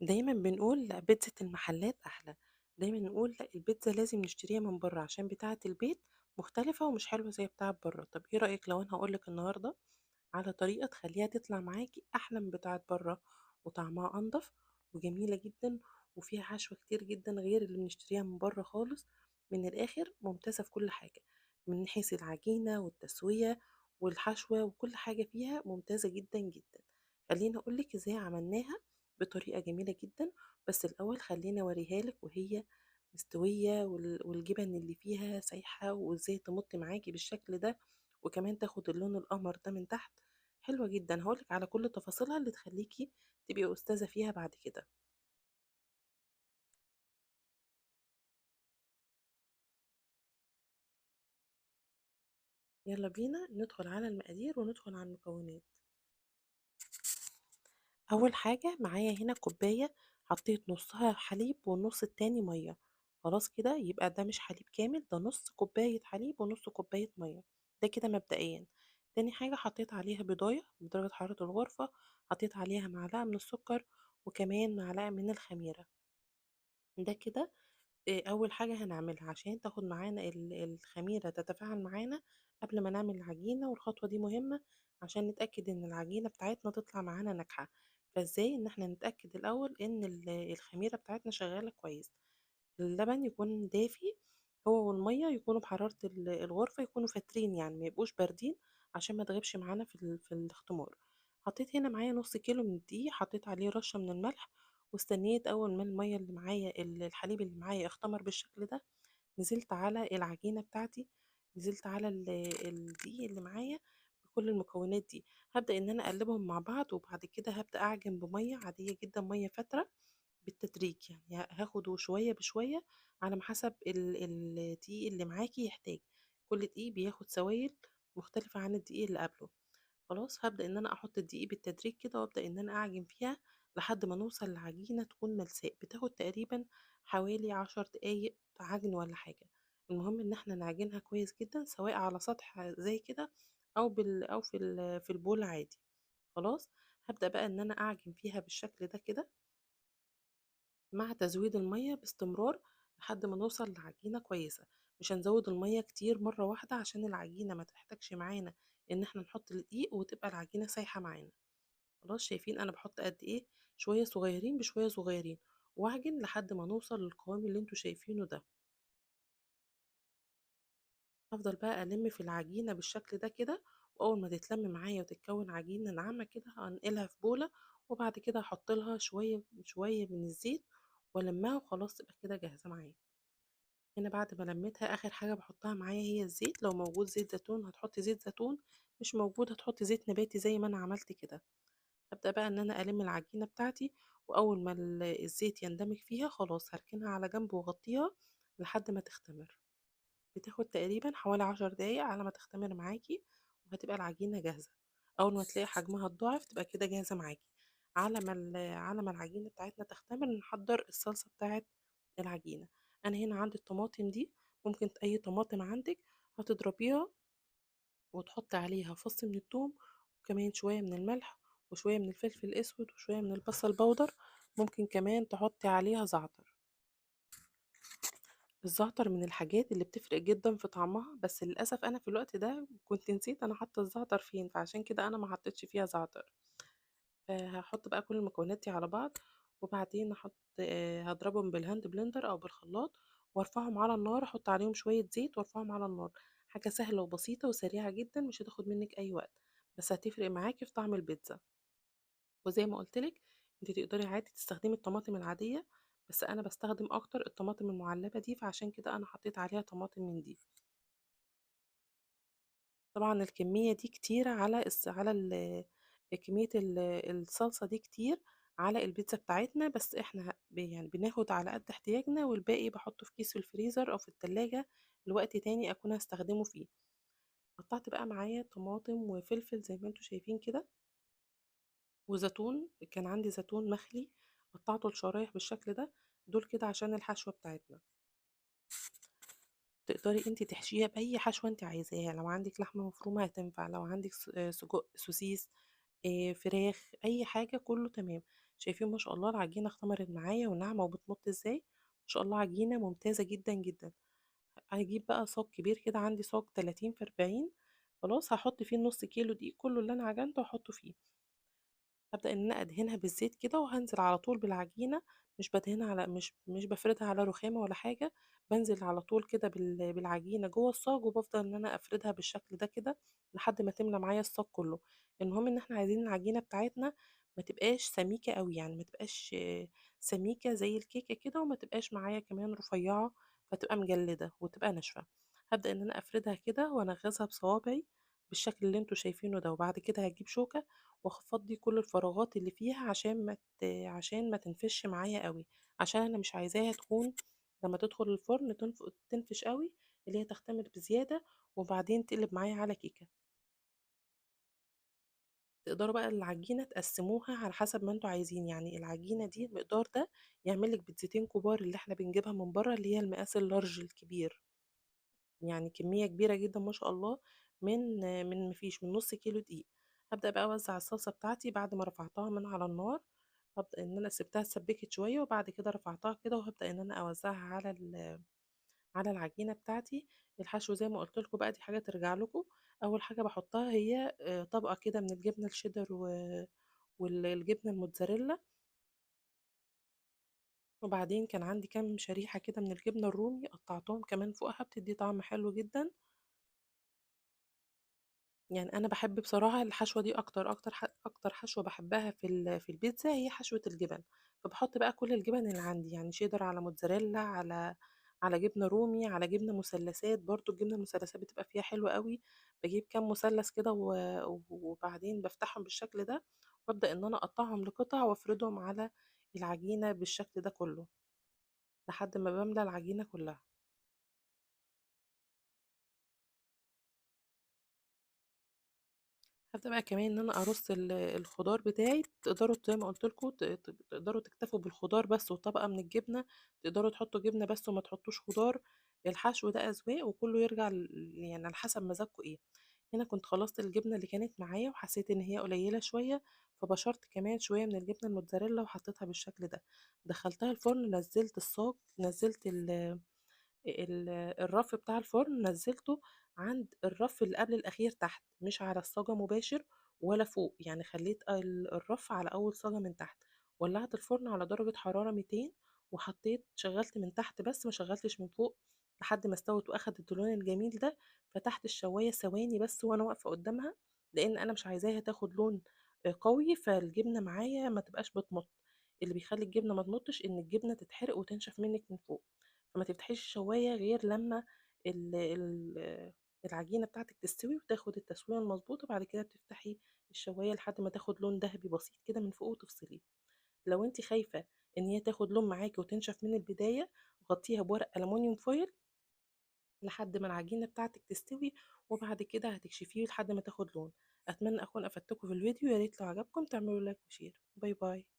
دايمًا بنقول لأ بيتزا المحلات أحلى، دايمًا نقول لأ البيتزا لازم نشتريها من برّه عشان بتاعة البيت مختلفة ومش حلوة زي بتاعة برّه. طب إيه رأيِك لو أنا هاقول لِك النهارده على طريقة تخلّيها تطلع معاكِ أحلى من بتاعة برّه، وطعمها أنضف وجميلة جدًا، وفيها حشوة كتير جدًا غير اللي بنشتريها من برّه خالص. من الآخر ممتازة في كل حاجة، من حيث العجينة والتسوية والحشوة وكل حاجة فيها ممتازة جدًا، جدًا. خلّيني أقول لِك إزاي عملناها بطريقة جميلة جدًا، بس الأول خلّيني أوريها لِك وهي مستوية والجبن اللي فيها سايحة، وإزاي تمُط معاكِ بالشكل ده، وكمان تاخد اللون القمر ده من تحت، حلوة جدًا. هاقول لِك على كل تفاصيلها اللي تخلّيكِ تبقي أستاذة فيها بعد كده. يلا بينا ندخل على المقادير وندخل على المكونات. أول حاجة معايا هنا كوباية حطيت نصها حليب والنص التاني مية، خلاص كده يبقى ده مش حليب كامل، ده نص كوباية حليب ونص كوباية مية، ده كده مبدئيا. تاني حاجة حطيت عليها بيضاية بدرجة حرارة الغرفة، حطيت عليها معلقة من السكر وكمان معلقة من الخميرة. ده كده أول حاجة هنعملها عشان تاخد معانا الخميرة تتفاعل معانا قبل ما نعمل العجينة، والخطوة دي مهمة عشان نتأكد إن العجينة بتاعتنا تطلع معانا ناجحة. فإزاي إن إحنا نتأكد الأول إن الخميرة بتاعتنا شغالة كويس؟ اللبن يكون دافي هو والمية يكونوا بحرارة الغرفة، يكونوا فاترين يعني ما يبقوش باردين عشان ما تغيبش معانا في الاختمار. حطيت هنا معايا نص كيلو من الدقيق، حطيت عليه رشة من الملح، واستنيت أول ما المية اللي معايا الحليب اللي معايا اختمر بالشكل ده، نزلت على العجينة بتاعتي، نزلت على الدقيق اللي معايا بكل المكونات دي. هبدأ إن أنا أقلبهم مع بعض، وبعد كده هبدأ أعجن بمية عادية جدا، مية فاترة بالتدريج، يعني هاخده شوية بشوية على ما حسب الدقيق اللي معاكي يحتاج. كل دقيق بياخد سوائل مختلفة عن الدقيق اللي قبله. خلاص هبدأ إن أنا أحط الدقيق بالتدريج كده، وأبدأ إن أنا أعجن فيها لحد ما نوصل لعجينة تكون ملساء، بتاخد تقريبا حوالي 10 دقايق عجن ولا حاجة. المهم إن احنا نعجنها كويس جدا، سواء على سطح زي كده أو في البول عادي. خلاص هبدأ بقى إن أنا أعجن فيها بالشكل ده كده مع تزويد المية باستمرار لحد ما نوصل لعجينة كويسة. مش هنزود المية كتير مرة واحدة عشان العجينة ما تحتاجش معانا إن احنا نحط الدقيق وتبقى العجينة سايحة معانا. خلاص شايفين أنا بحط قد إيه؟ شوية صغيرين بشوية صغيرين، واعجن لحد ما نوصل للقوام اللي انتوا شايفينه ده. هفضل بقى ألم في العجينة بالشكل ده كده، وأول ما تتلم معايا وتتكون عجينة ناعمة كده هنقلها في بولة، وبعد كده هحط لها شوية شوية من الزيت والمها، وخلاص تبقى كده جاهزة معايا. هنا بعد ما لميتها آخر حاجة بحطها معايا هي الزيت. لو موجود زيت زيتون هتحطي زيت زيتون، مش موجود هتحطي زيت نباتي زي ما أنا عملت كده. هبدأ بقى إن أنا ألم العجينة بتاعتي، وأول ما الزيت يندمج فيها خلاص هركنها على جنب واغطيها لحد ما تختمر. بتاخد تقريبا حوالي 10 دقايق على ما تختمر معاكي، وهتبقى العجينة جاهزة. أول ما تلاقي حجمها اتضاعف تبقى كده جاهزة معاكي. على ما العجينة بتاعتنا تختمر نحضر الصلصة بتاعت العجينة. أنا هنا عندي الطماطم دي، ممكن أي طماطم عندك هتضربيها وتحطي عليها فص من الثوم، وكمان شوية من الملح وشوية من الفلفل الأسود وشوية من البصل بودر. ممكن كمان تحطي عليها زعتر. الزعتر من الحاجات اللي بتفرق جدا في طعمها، بس للأسف أنا في الوقت ده كنت نسيت أنا حاطة الزعتر فين، فعشان كده أنا ما حطيتش فيها زعتر. فهحط بقى كل المكونات دي على بعض، وبعدين هضربهم بال hand blender أو بالخلاط وارفعهم على النار، احط عليهم شوية زيت وارفعهم على النار. حاجة سهلة وبسيطة وسريعة جدا، مش هتاخد منك أي وقت، بس هتفرق معاكي في طعم البيتزا. وزي ما قلتلك انت تقدري عادي تستخدمي الطماطم العادية، بس أنا بستخدم أكتر الطماطم المعلبة دي، فعشان كده أنا حطيت عليها طماطم من دي. طبعا الكمية دي كتيرة على على كمية الصلصة دي كتير على البيتزا بتاعتنا، بس احنا بناخد على قد احتياجنا، والباقي بحطه في كيس في الفريزر أو في التلاجة لوقت تاني أكون هستخدمه فيه. قطعت بقى معايا طماطم وفلفل زي ما انتوا شايفين كده، وزيتون، كان عندي زيتون مخلي قطعته لشرايح بالشكل ده، دول كده عشان الحشوة بتاعتنا. تقدري انتي تحشيها بأي حشوة انتي عايزاها، لو عندك لحمة مفرومة هتنفع، لو عندك سجق، سوسيس، فراخ، أي حاجة كله تمام. شايفين ما شاء الله العجينة اختمرت معايا وناعمة وبتمط إزاي، ما شاء الله عجينة ممتازة جدًا، جدًا. هاجيب بقى صاج كبير كده، عندي صاج 30 في 40، خلاص هاحط فيه النص كيلو دقيق كله اللي أنا عجنته هاحطه فيه. هابدأ إن أنا أدهنها بالزيت كده، وهانزل على طول بالعجينة، مش بادهنها على مش مش بافردها على رخامة ولا حاجة، بانزل على طول كده بالعجينة جوه الصاج، وبافضل إن أنا أفردها بالشكل ده كده لحد ما تملى معايا الصاج كله. المهم إن إحنا عايزين العجينة بتاعتنا ما تبقاش سميكة أوي، يعني ما تبقاش سميكة زي الكيكة كده، وما تبقاش معايا كمان رفيعة فتبقى مجلدة وتبقى ناشفة. هبدأ إن أنا أفردها كده وأنغزها بصوابعي بالشكل اللي انتوا شايفينه ده، وبعد كده هجيب شوكة واخفضي كل الفراغات اللي فيها عشان ما تنفش معايا قوي، عشان انا مش عايزاها تكون لما تدخل الفرن تنفش قوي، اللي هي تختمر بزيادة وبعدين تقلب معايا على كيكة. تقدروا بقى العجينة تقسموها على حسب ما انتوا عايزين، يعني العجينة دي المقدار ده يعمل لك بيتزتين كبار اللي احنا بنجيبها من بره، اللي هي المقاس اللارج الكبير، يعني كمية كبيرة جدا ما شاء الله من مفيش من نص كيلو دقيق. هبدأ بقى أوزع الصلصة بتاعتي بعد ما رفعتها من على النار، هبدأ إن أنا سبتها اتسبكت شوية وبعد كده رفعتها كده، وهبدأ إن أنا أوزعها على العجينة بتاعتي. الحشو زي ما قلت لكم بقى دي حاجة ترجع لكم. أول حاجة بحطها هي، طبقة كده من الجبنة الشيدر والجبنة الموتزاريلا، وبعدين كان عندي كام شريحة كده من الجبنة الرومي قطعتهم كمان فوقها، بتدي طعم حلو جدا. أنا بحب بصراحة الحشوة دي أكتر، أكتر حشوة بحبها في البيتزا هي حشوة الجبن، فبحط بقى كل الجبن اللي عندي، يعني شيدر على موتزاريلا على جبنة رومي على جبنة مثلثات، برضو الجبنة المثلثات بتبقى فيها حلوة قوي. بجيب كام مثلث كده وبعدين بفتحهم بالشكل ده، وابدأ إن أنا أقطعهم لقطع وأفردهم على العجينة بالشكل ده كله لحد ما بملى العجينة كلها. هبدأ بقى كمان إن أنا أرص الخضار بتاعي. تقدروا زي ما قلت لكم تقدروا تكتفوا بالخضار بس وطبقة من الجبنة، تقدروا تحطوا جبنة بس وما تحطوش خضار. الحشو ده أذواق وكله يرجع على حسب مزاجكم إيه. هنا كنت خلصت الجبنة اللي كانت معايا وحسيت إن هي قليلة شوية، فبشرت كمان شوية من الجبنة الموتزاريلا وحطيتها بالشكل ده. دخلتها الفرن، نزلت الصاج، نزلت الرف بتاع الفرن، نزلته عند الرف اللي قبل الأخير تحت، مش على الصاجة مباشر ولا فوق، يعني خليت الرف على أول صاجة من تحت. ولعت الفرن على درجة حرارة 200 وحطيت، شغلت من تحت بس ما شغلتش من فوق لحد ما استوت وأخدت اللون الجميل ده. فتحت الشواية ثواني بس وأنا واقفة قدامها، لأن أنا مش عايزاها تاخد لون قوي، فالجبنة معايا ما تبقاش بتمط. اللي بيخلي الجبنة ما تمطش إن الجبنة تتحرق وتنشف منك من فوق، فما تفتحيش الشواية غير لما العجينة بتاعتك تستوي وتاخد التسوية المظبوطة. بعد كده بتفتحي الشواية لحد ما تاخد لون ذهبي بسيط كده من فوق وتفصليه. لو انت خايفة ان هي تاخد لون معاكي وتنشف من البداية، غطيها بورق ألمونيوم فويل لحد ما العجينة بتاعتك تستوي، وبعد كده هتكشفيه لحد ما تاخد لون. أتمنى أكون أفدتكم في الفيديو، يا ريت لو عجبكم تعملوا like و share. bye bye.